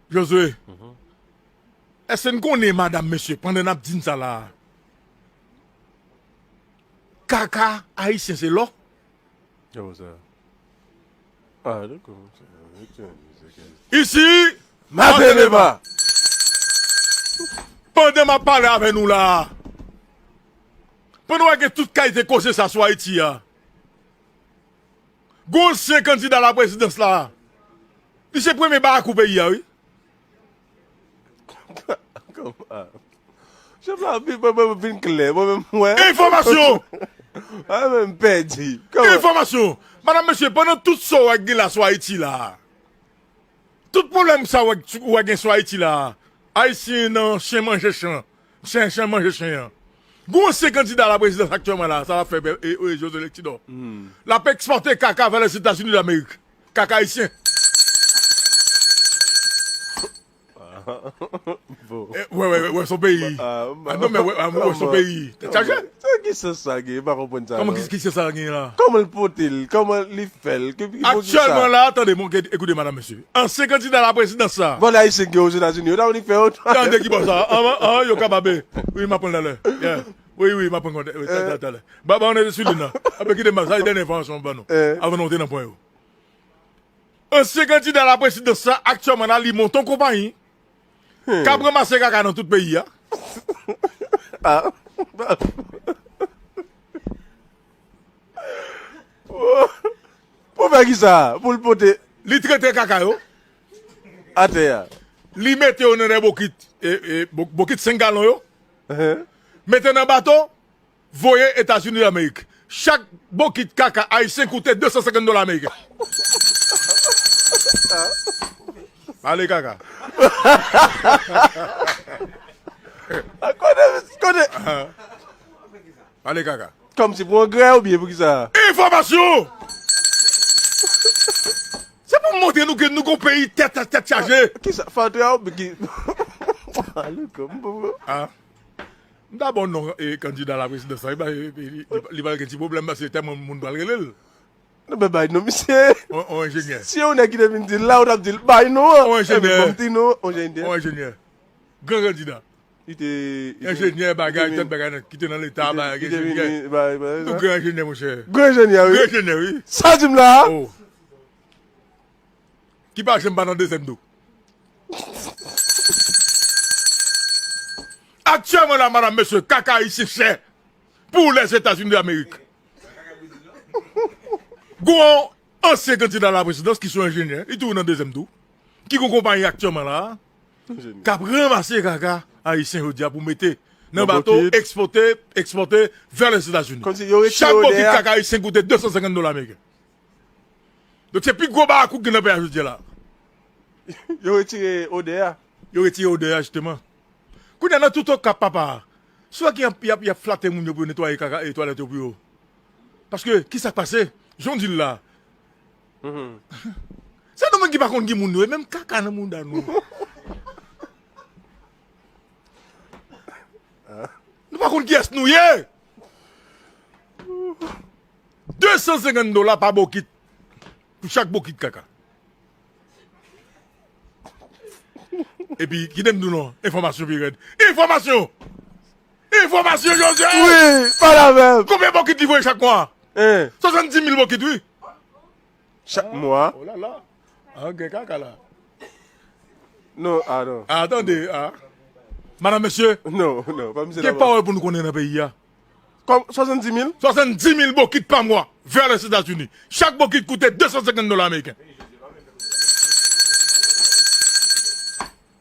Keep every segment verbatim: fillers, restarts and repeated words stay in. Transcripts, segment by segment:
Josué, èske n konnen, madanm, mesye, pandan n ap di n sa la a, kaka ayisyen se lò? Yo, sa. Ah, dakò. Isi, Martin Debat. Pandan m ap pale avè nou la a, pandan w gen tout kalite koze sa sou Ayiti a, gon ansyen kandida laprezidans la, li se premye barakou peyi a, wi. Kòman? Chèf la, vin, mwen, mwen vin klè. Mwen menm, mwen. Enfòmasyon! Mwen menm pèdi. Kòman? Enfòmasyon! Madanm, mesye, pandan tout sa w wè gen la sou Ayiti la, tout pwoblèm sa w wè, w wè gen sou Ayiti la, Ayisyen nan chen manje chen. Chen, chen manje chen an. Gon ansyen kandida laprezidans aktyèlman la, sa l ap fè, e, e, José Lectidor. L ap ekspòte kaka vè Lèzetazini Damerik. Kaka ayisyen. Bon. Eh, wè, wè, wè, wè, son peyi. Ah, non, men wè, wè, wè, son peyi. Tèt chaje. Sa ki sans sa gen? M pa konprann sa, non. Kòman ki, ki sans sa gen la? Kòman l pote l? Kòman li fè l? Ki, ki, pou ki sa? Aktyèlman la, tande, bon, ke, ekoute, madanm, mesye. Ansyen kandida laprezidans sa. Vòlè ayisyen ki Ozetazini, yo ta vin fè yo. Tande ki bò sa. An, an, yo kapab. Wi, m ap pran l talè. Yeah. Wi, wi, m ap pran kont. Wi, talè, talè. Ba, ba, on est sur l'île, non. Apre, kite m ba, sa, se dènye enfòmasyon ban nou. Avan nou antre nan pwen yo. Ansyen kandida laprezidans sa, aktyèlman la, li monte yon konpayi k ap ranmase kaka nan tout peyi a. Ah. Pou fè kisa? Pou l pote. Li trete kaka yo atè a. Li mete yo nan de bokit, e, e, bo-, bokit senk galon yo. Mete nan bato, voye Etazini Damerik. Chak bokit kaka ayisyen koute de san senkant dola ameriken. Pale kaka. A kote, kote? Pale kaka. Kòmsi pou angrè oubyen pou kisa? Enfòmasyon! Se pou m montre nou ke nou gon peyi tèt, tèt, tèt chaje. Kisa? Fatra oubyen ki? Pale kòm pou. Ah. M ta ba w non, e, kandida laprezidans la, li pa, li, li, li pa gen ti pwoblèm, paske tèlman moun pral rele l. Non, men bay non, misye. On, on enjenyè. Si yon nèg ki te vin di l la, ou t ap di l, bay non an. On enjenyè. Epi bon, m di non, on enjenyè. On enjenyè. Gran kandida. Li te, li te, enjenyè, bagay, tèt bagay nan, ki te nan leta, bagay, enjenyè. Tou gran enjenyè, monchè. Gran enjenyè, wi. Gran enjenyè, wi. Sa di m la a? Oh. Ki pa janm pa nan dezyèm tou. Aktyèlman la, madanm, mesye, kaka ayisyen chè pou Lèzetazini Damerik. Gon ansyen kandida laprezidans ki se yon enjenyè, li toujou nan dezyèm tou, ki gon konpayi aktyèlman la, k ap ranmase kaka ayisyen jodi a pou mete nan bato, ekspòte, ekspòte vè Lèzetazini. Chak bokit kaka ayisyen koute de san senkant dola ameriken. Donk, se pi gwo barakou ki gen nan peyi a jodi a la. Yo retire odè a. Yo retire odè a, jisteman. Kounye a, nan tout Okap, papa, swa ki y ap, y ap, y ap flate moun yo pou yo netwaye kaka e twalèt yo pou yo. Paske, ki sa k pase? Jan w di l la. Se nou menm ki pa konn ki moun nou ye, menm kaka nan mouda nou. Nou pa konn kiyès nou ye. De san senkant dola pa bokit. Pou chak bokit kaka. Epi, kite m di w non, enfòmasyon pi rèd. Enfòmasyon! Enfòmasyon, Joseph! Wi, pale avè m! Konbyen bokit li voye chak mwa? Hein? Swasanndis mil bokit, wi. Chak mwa. Oh la la. Ah, gen kaka la. Non, ah non. Ah, tande, ah. Madanm, mesye. Non, non, pa misye. Gen pawòl pou nou konnen nan peyi a. Kòm, swasanndis mil? Swasanndis mil bokit pa mwa vè Lèzetazini. Chak bokit koute de san senkant dola ameriken.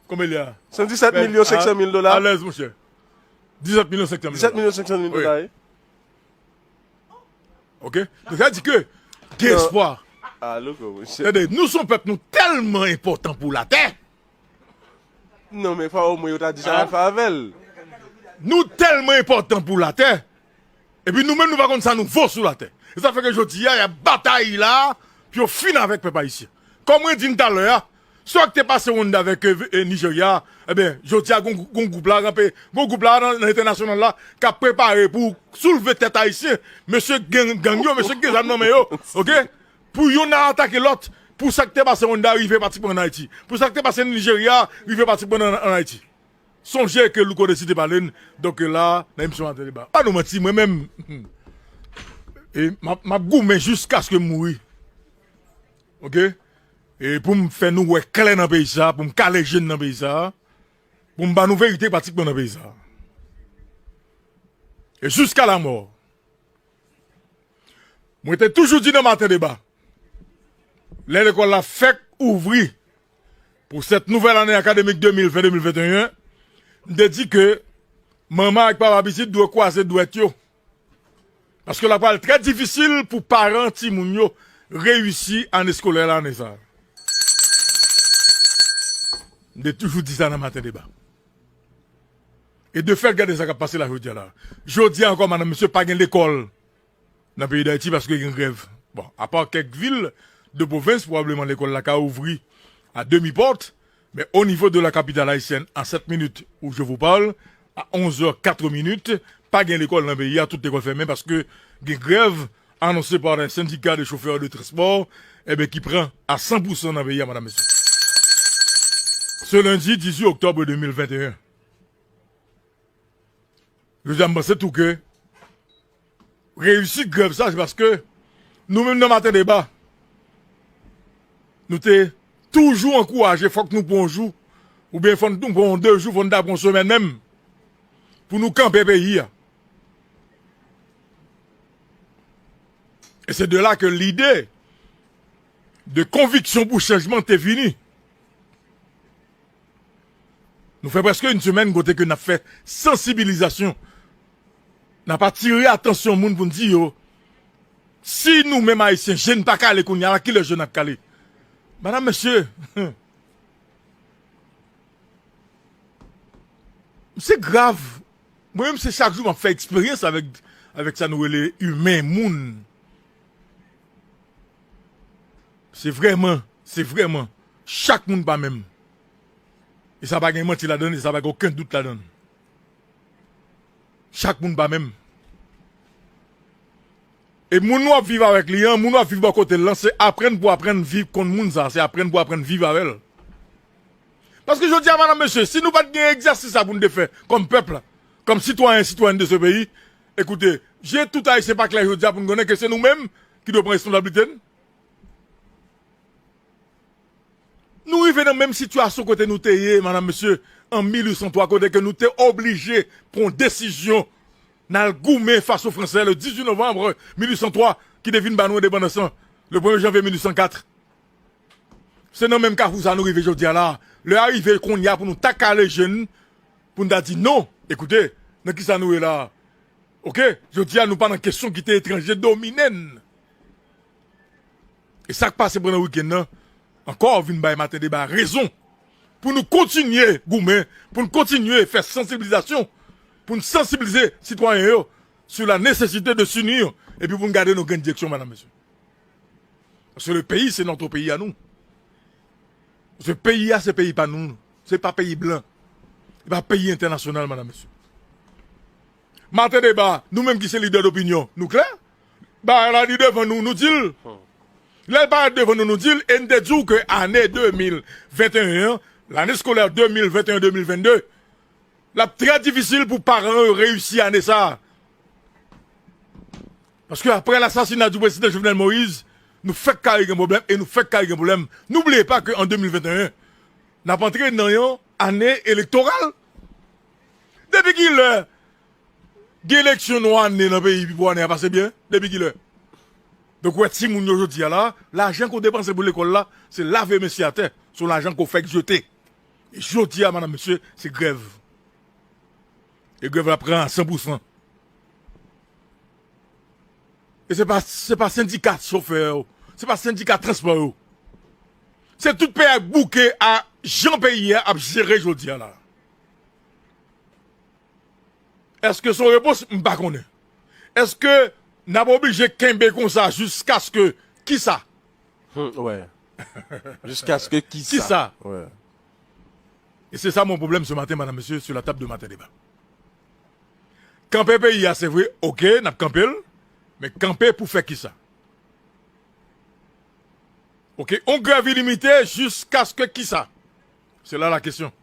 Konbyen li a? San disèt milyon senk san mil dola. Alèz, monchè. Disèt milyon senk san mil dola. Disèt milyon senk san mil dola, wi. Ok? Donk, sa di ke gen espwa. Tande, nou se yon pèp, nou tèlman enpòtan pou latè. Non, men fò omwen yo ta di sa y al fè avè l. Nou tèlman enpòtan pou latè. Epi nou menm, nou pa konn sa nou vo sou latè. E sa fè ke jodi a, y ap batay la pou yo fin avèk pèp ayisyen. Kòm mwen di n talè a, sa k te pase Rwanda avèk, e, e, Nijerya, ebyen, jodi a, gon, gon gwoup la ranpe, gon gwoup la nan, nan entènasyonal la, k ap prepare pou soulve tèt ayisyen. Mesye gang, gang yo, mesye ki gen zam nan men yo, ok? Pou yonn al atake lòt, Pou sa k te pase Rwanda rive pratikman an Ayiti. Pou sa k te pase Nijerya rive pratikman an, an Ayiti. Sonje ke Louko Desi te pale n, donk la, nan emisyon Maten Deba. Pa nou manti, mwen menm, e, m ap, m ap goumen jiskaske m mouri. Oke? E pou m fè nou wè klè nan peyi sa, pou m kale je n nan peyi sa, pou m ba nou verite pratikman nan peyi sa. E jiska lamò. Mwen te toujou di nan Maten Deba, lè lekòl la fèk ouvri pou sèt nouvèl ane akademik de mil ven de mil venteyen, m te di ke manman ak papa pitit dwe kwaze dwèt yo. Paske l ap pral trè difisil pou paran timoun yo reyisi ane eskolè la ane sa a. M te toujou di sa nan Maten Deba. E de fèt, gade sa k ap pase la jodi a la. Jodi a ankò, madanm, mesye, pa gen lekòl nan peyi Dayiti paske gen grèv. Bon, apa kèk vil de pwovens, pwobableman lekòl la ka ouvri à demi-porte, men o nivo de la capitale haïtienne, à sept minutes où je vous parle, à onze heures quatre minutes, pa gen lekòl nan peyi a, tout lekòl fèmen paske gen grèv anonse pa un syndicat de chauffeurs de transport, enben, ki pran à cent pour cent nan peyi a, madanm, mesye. Ce lundi dix-huit octobre deux mille vingt et un. Jodi a, m panse tou ke reyisit grèv sa, se paske nou menm nan Maten Deba, nou te toujou ankouraje, fòk nou pran yon jou, oubyen fòk nou pran yon de jou, fòk nou ta pran yon semèn menm, pou nou kanpe peyi a. E se de la ke lide de konviksyon pou chanjman te vini. Nou fè prèske yon semèn kote ke n ap fè sansibilizasyon. N ap atire atansyon moun pou n di yo, si nou menm Ayisyen, je n pa kale kounye a la, kilè je n ap kale? Madanm, mesye, se grav. Mwen menm, se chak jou m ap fè eksperyans avèk, avèk sa nou rele imen moun. Se vrèman, se vrèman, chak moun pa menm. E sa pa gen manti ladan l, e sa pa gen okenn dout ladan l. Chak moun pa menm. E moun w ap viv avèk li an, moun w ap viv bò kote l lan, se aprann pou aprann viv konn moun sa, se aprann pou aprann viv avè l. Paske jodi a, madanm, mesye, si nou pa t gen egzèsis sa pou n te fè kòm pèp la, kòm sitwayen, sitwayèn de ce pays, ekoute, je tout Ayisyen pa klè jodi a pou n konnen ke se nou menm ki dwe pran responsablite n. Nou rive nan menm sitiyasyon kote nou te ye, madanm, mesye, an mil uit san twa, kote ke nou te oblije pran yon desizyon, n al goumen fas o Fransè le dix-huit novembre mil uit san twa, ki te vin ba nou endepandans lan le premye janvye mil uit san kat. Se nan menm kafou sa nou rive jodi a la. Lè a rive kounye a pou nou ta kale je n, pou n ta di non, ekoute, nan kisa nou ye la? Oke, jodi a nou pa nan kesyon kite etranje domine n. E sa k pase pandan wikenn nan, ankò vin bay Maten Deba rezon pou nou kontinye goumen, pou n kontinye fè sansibilizasyon, pou n sansibilize sitwayen yo sur la nécessité de s'unir, epi pou n gade nou gen direksyon, madanm, mesye. Paske le peyi, se notre peyi a nou. Paske peyi a, se peyi pa nou. Se pa peyi blan. Se pa peyi entènasyonal, madanm, mesye. Maten Deba, nou menm ki se lidè dopinyon, nou klè? Bagay la li devan nou, nou di l. Lè l parèt devan nou, nou di l, e n te di w ke ane de mil venteyen an, lane eskolè de mil venteyen de mil vennde, l ap trè difisil pou paran yo reyisi ane sa a. Paske aprè lasasina di prezidan Jovenel Moïse, nou fèk kare gen pwoblèm, e nou fèk kare gen pwoblèm. N'oubliez pas que en deux mille vingt et un, n ap antre nan yon ane elektoral. Depi kilè gen eleksyon nan yon ane nan peyi pou ane a pase byen? Depi kilè? Donk, ou wè timoun yo jodi a la, lajan ke w depanse pou lekòl la, se lave men si atè, se yon lajan ke w fèk jete. E jodi a, madanm, mesye, se grèv. E grèv la pran a san pou san. E se pa, se pa sendika chofè yo, se pa sendika transpò yo. Se tout peyi a k bouke a jan peyi a ap jere jodi a la. Èske se yon repons? M pa konnen. Èske n ap oblije kenbe konsa jiskaske kisa? Hmm, wè. Jiskaske kisa? Kisa? Wè. E se sa mon problème ce matin, madame, monsieur, sur la table de Matin Débat. Kanpe peyi a, se vre, oke, n ap kanpe l, men kanpe pou fè kisa? Ok, yon grèv ilimite jiskaske kisa? Se la la kesyon.